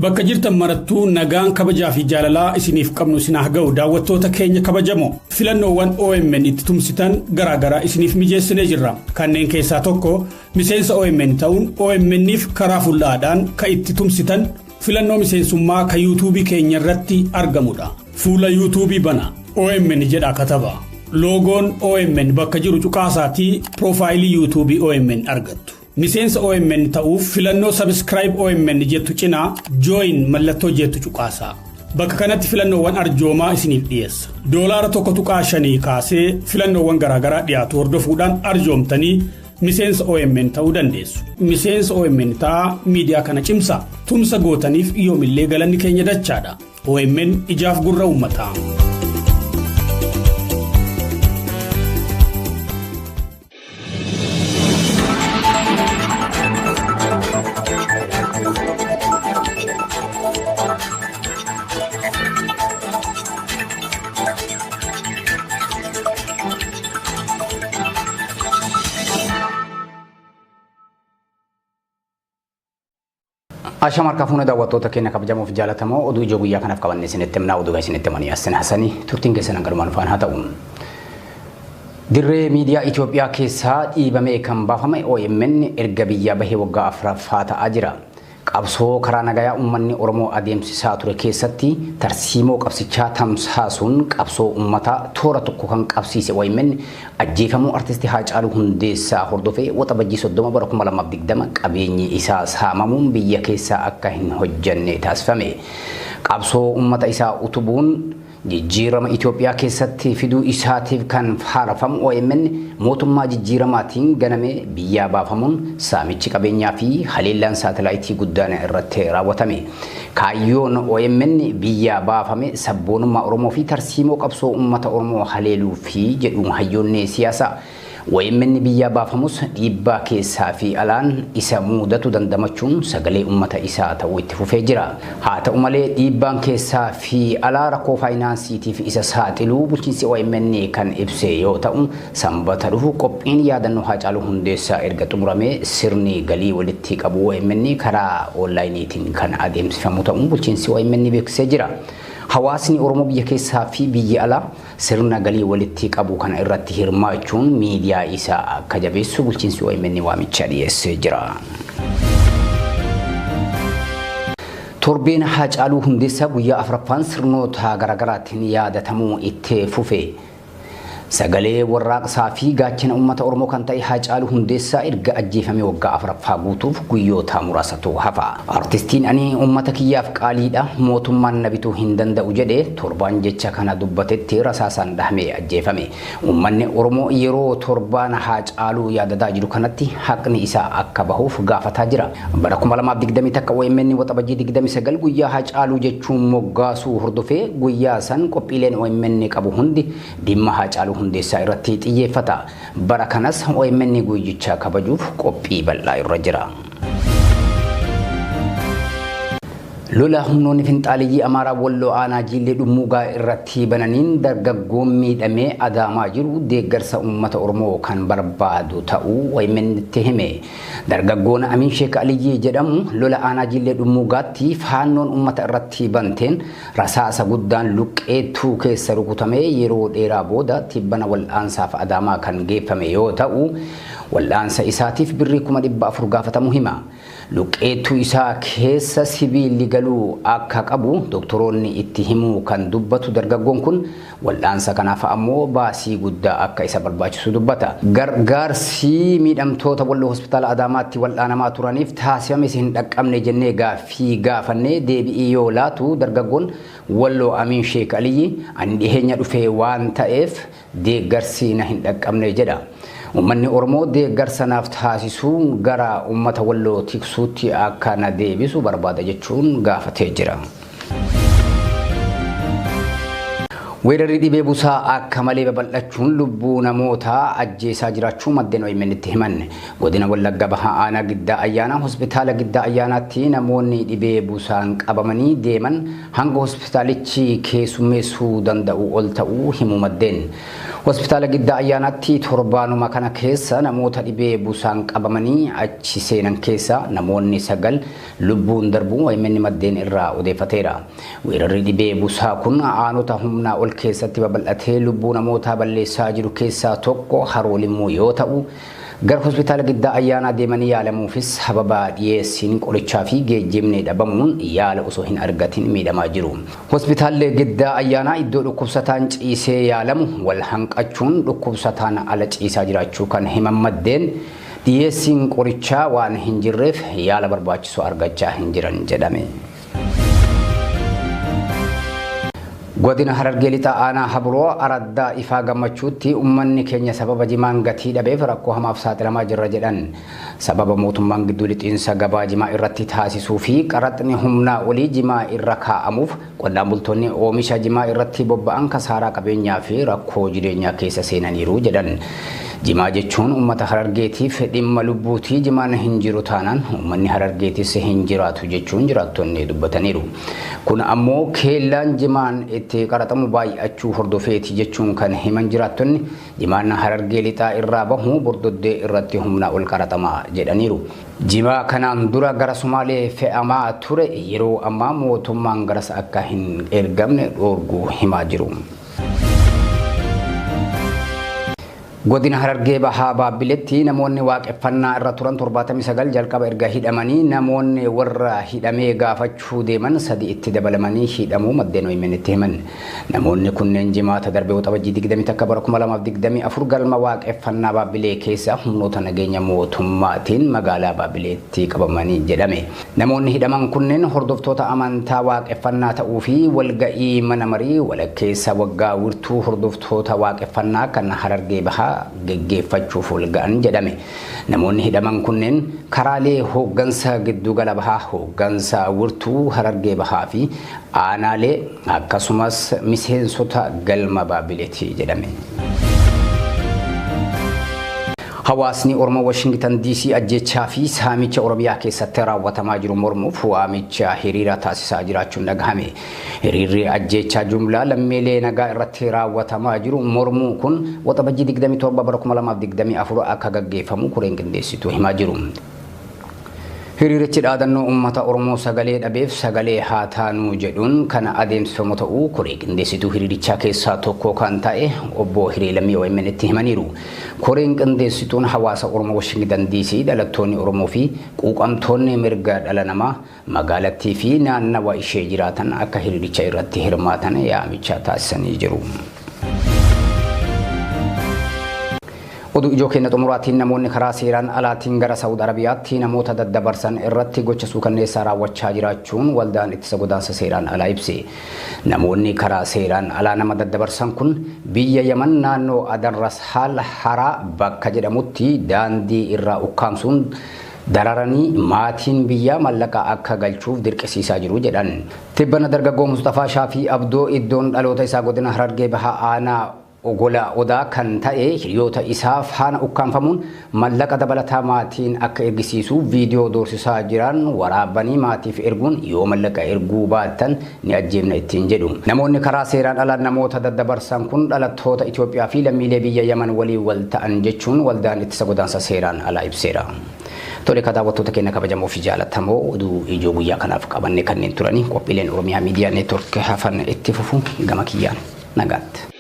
Bakka jirtan marattuu nagaan kabajaa fi jaalalaa isiniif qabnu isin haa ga'u daawwattoota keenya kabajamoo filannoowwan OMN itti tumsitan garaagaraa isiniif mijeessinee jirra. Kanneen keessaa tokko miseensa OMN ta'uun OMN'if karaa fullaadhaan kan itti tumsitan filannoo miseensummaa kan yuutuubii keenya irratti argamudha. Fuula yuutuubii bana OMN jedhaa kataba. Loogoon OMN bakka jiru cuqaasaatii piroofaayilii yuutuubii OMN argattu. Miseensa OMN ta'uuf filannoo Subscribe OMN jettu cinaa Join mallattoo jettu cuqaasaa. Bakka kanatti filannoowwan arjoomaa isiniif dhiyeessa. Doolaara 1.5 kaasee filannoowwan garaagaraa dhiyaatu hordofuudhaan arjoomtanii miseensa OMN ta'uu dandeessu. Miseensa OMN ta'aa miidiyaa kana cimsaa. Tumsa gootaniif yoomillee galanni keenya dachaadha. OMN ijaaf gurra uummataa. Ashama harkaa fuuna daawwattoota keenya kabajamoo fi jaalatamoo oduu ijoo guyyaa kanaaf qabannee isinitti himnaa oduu isinitti himanii Assin Hassanii turtiin keessan hanganumaan faana haa ta'u. Dirree miidiyaa Itoophiyaa keessaa dhiibamee kan baafame OMN erga biyyaa bahee waggaa afraffaa ta'aa jira. Qabsoo karaa nagayaa uummanni Oromoo adeemsisaa ture keessatti tarsiimoo qabsichaa tamsaasuun qabsoo uummataa toora tokko kan qabsiise OMN ajjeefamuu artisti Haacaaluu Hundeessaa hordofee Waxabajjii 30 bara 2020 qabeenyi isaa saamamuun biyya keessaa akka hin hojjanne taasifame. Qabsoo uummata isaa utubuun Jijjiirama Itoophiyaa keessatti fiduu isaatiif kan faarfamu OMN mootummaa jijjiiramaatiin ganamee biyyaa baafamuun saamichi qabeenyaa fi haleellaan saatalaayitii guddaan irratti raawwatame. Kaayyoon OMN biyyaa baafame sabboonummaa Oromoo fi tarsiimoo qabsoo uummata Oromoo haleeluufi jedhu hayyoonni siyaasaa. OMN biyyaa baafamus dhiibbaa keessaa fi alaan isa muudatu dandamachuun sagalee ummata isaa ta'uu itti fufee jira. Haa ta'u malee dhiibbaan keessaa fi alaa rakkoo faayinaansiitiif isa saaxiluu bulchiinsi OMN kan ibse yoo ta'u, Sambata dhufu qophiin yaadannoo Haacaaluu Hundeessaa erga xumuramee sirni galii walitti qabuu OMN karaa oonlaayiniitiin kan adeemsifamu ta'uu bulchiinsi OMN beeksisee jira. Hawaasni Oromoo biyya keessaa fi biyya alaa sirna galii walitti qabuu kana irratti hirmaachuun miidiyaa isaa akka jabeessu bulchiinsi OMN waamicha dhiyeessee jira. Torbeen Haacaaluu Hundeessaa guyyaa afraffaan sirnoota garaagaraatiin yaadatamuu itti fufe. Sagalee warraaqsaa fi gaachana uummata Oromoo kan ta'e Haacaaluu Hundeessaa erga ajjeefamee waggaa afraffaa guutuuf guyyoota muraasatu hafa. Artistiin ani uummata kiyyaaf qaaliidha, mootummaan na bituu hin danda'u jedhe torbaan jecha kana dubbatetti rasaasaan dhahamee ajjeefame. Uummanni Oromoo yeroo torbaan Haacaaluu yaadataa jiru kanatti haqni isaa akka bahuuf gaafataa jira. Bara 2021 OMN Waxabajjii 29 guyyaa Haacaaluu jechuun moggaasuu hordofee guyyaa san qophiileen OMN qabu hundi dhimma Haacaaluu Hundeessaa irratti xiyyeeffata. Bara kanas OMN guyyicha kabajuuf qophii bal'aa irra jira. Lola humnoonni finxaaleyyii Amaaraa Walloo aanaa Jiillee Dhummuugaa irratti bananiin dargaggoon miidhamee Adaamaa jiru deeggarsa uummata Oromoo kan barbaadu ta'uu OMN'tti hime. Dargaggoon Amiin Sheek Aliyyii jedhamu lola aanaa Jiillee Dhummuugaatti faannoon uummata irratti banteen Rasaasa guddaan luqqeettuu keessa rukutamee yeroo dheeraa booda tibbana wal'aansaaf Adaamaa kan geeffame yoo ta'u, wal'aansa isaatiif birrii 400,000 gaafatamuu hima. Luqqeettuu isaa keessa sibiilli galuu akka qabu doktoroonni itti himuu kan dubbatu dargaggoon kun, Wal'aansa kanaaf ammoo baasii guddaa akka isa barbaachisu dubbata. Gargaarsi miidhamtoota Walloo Hospitaala Adaamaatti wal'aanamaa turaniif taasifames hin dhaqqabne jennee gaaffii gaafannee deebi'ii yoo laatu dargaggoon Walloo Amiin Sheek Aliyyi ani dhiheenya dhufe waan ta'eef deeggarsi na hin dhaqqabne jedha. Uummanni Oromoo deeggarsa naaf taasisuun gara uummata Walloo tiksuutti akka na deebisu barbaada jechuun gaafatee jira. Weerarri dhibee busaa akka malee babal'achuun lubbuu namootaa ajjeesaa jiraachuu maddeen OMN itti himan. Godina Wallagga Bahaa Aanaa Giddaa Ayyaanaa Hospitaala Giddaa Ayyaanaatti namoonni dhibee busaan qabamanii deeman hanga hospitaalichi keessummeessuu danda'u ol ta'uu himu maddeen. Hospitaala Giddaa Ayyaanaatti torbaanuma kana keessa namoota dhibee busaan qabamanii achi seenan keessa namoonni 9 lubbuun darbuu OMN maddeen irraa odeeffateera. Weerarri dhibee busaa kun aanota humnaa ol keessatti babal'atee lubbuu namootaa balleessaa jiru keessaa tokko Haroo Limmuu yoo ta'u, gara hospitaala Giddaa Ayyaanaa deemanii yaalamuufis sababa dhiyeessiin qorichaa fi geejjibni dhabamuun yaala osoo hin argatin miidhamaa jiru. Hospitaalli Giddaa Ayyaanaa iddoo dhukkubsataan ciisee yaalamu wal hanqachuun dhukkubsataan ala ciisaa jiraachuu kan himan maddeen, dhiyeessiin qorichaa waan hin jirreef yaala barbaachisu argachaa hin jiran jedhame. Godina Harargee Lixaa Aanaa Habroo Araddaa Ifaa Gammachuutti uummanni keenya sababa jimaan gatii dhabeef rakkoo hamaaf saaxilamaa jirra jedhan. Sababa mootummaan gidduu lixiinsa gabaa jimaa irratti taasisuu fi qaraxni humnaa olii jimaa irra kaa'amuuf qonnaan bultoonni oomisha jimaa irratti bobba'an kasaaraa qabeenyaa fi rakkoo jireenyaa keessa seenaniiru jedhan. Jimaa jechuun uummata Harargeetiif dhimma lubbuutii, jimaan hin jiru taanaan uummanni Harargeetis hin jiraatu jechuun jiraattonni dubbataniiru. Kun ammoo keellaan jimaan itti qaraxamu baay'achuu hordofeeti jechuun kan himan jiraattonni, jimaan Harargee Lixaa irraa bahu Bordoddee irratti humnaa ol qaraxama jedhaniiru. Jimaa kanaan dura gara Sumaalee fe'amaa ture yeroo ammaa mootummaan garas akka hin ergamne dhoorguu himaa jiru. Godina Harargee Bahaa Baabbiletti namoonni waaqeffannaa irra turan 79 jalqaba erga hidhamanii namoonni warra hidhamee gaafachuu deeman 3 itti dabalamanii hidhamuu maddeen OMN itti himan. Namoonni kunneen Jimaata darbe Waxabajjii 21 bara 2024 galma waaqeffannaa Baabbilee keessa humnoota nageenya mootummaatiin magaalaa Baabbileetti qabamanii jedhame. Namoonni hidhaman kunneen hordoftoota amantaa waaqeffannaa ta'uu fi walga'ii mana marii walakkeessa waggaa wirtuu hordoftoota waaqeffannaa kan Harargee Bahaa geggeeffachuuf walga'an jedhame. Namoonni hidhaman kunneen karaalee hooggansa giddugala bahaa, hooggansa wirtuu Harargee Bahaa fi aanaalee akkasumas miseensota galma Baabbileeti jedhame. Hawaasni Oromoo Washington DC ajjechaa fi saamicha Oromiyaa keessatti raawwatamaa jiru mormuuf waamicha hiriira taasisaa jiraachuun dhagahame. Hiriirri ajjechaa jumlaa lammiilee nagaa irratti raawwatamaa jiru mormuu kun Waxabajjii 27 bara 2024 akka gaggeeffamu koreen qindeessituu himaa jiru. Hiriirichi dhaadannoo uummata Oromoo sagalee dhabeef sagalee haa taanuu jedhuun kan adeemsifamu ta'uu koree qindeessituu hiriirichaa keessaa tokko kan ta'e obbo Hiree Lammii OMN itti himaniiru. Koreen qindeessituun hawaasa Oromoo Washington DC, dhalattoonni Oromoo fi quuqamtoonni mirga dhala namaa magaalattii fi naannawa ishee jiraatan akka hiriiricha irratti hirmaatan yaamicha taasisanii jiru. Oduu ijoo keenya xumuraatiin, namoonni karaa seeraan alaatiin gara Saawud Arabiyaatti namoota daddabarsan irratti gocha suukanneessaa raawwachaa jiraachuun waldaan ittisa godaansa seeraan alaa ibse. Namoonni karaa seeraan alaa nama daddabarsan kun biyya Yaman naannoo Adan Rashaal Haraa bakka jedhamutti daandii irraa ukkaamsuun dararanii maatiin biyyaa mallaqa akka galchuuf dirqisiisaa jiru jedhan. Tibbana dargaggoo Mustafaa Shaafii Abdoo iddoon dhaloota isaa godina Harargee Bahaa Aanaa Ogola Odaa kan ta'e hiriyoota isaa faana ukkaamfamuun mallaqa dabalataa maatiin akka ergisiisu viidiyoo doorsisaa jiran waraabanii maatiif erguun yoo mallaqa erguu baattan ni ajjeefna ittiin jedhu. Namoonni karaa seeraan alaa namoota daddabarsan kun dhalattoota Itoophiyaa fi lammiilee biyya Yaman waliin wal ta'an jechuun waldaan ittisa godaansa seeraan alaa ibseera. Tole, ka daawwattoota keenya kabajamoo fi jaalatamoo, oduu ijoo guyyaa kanaaf qabanne kanneen turanii. Qophiileen Oromiyaa Miidiyaa Neetwork hafan itti fufu. Gama kiyyaan nagaatti.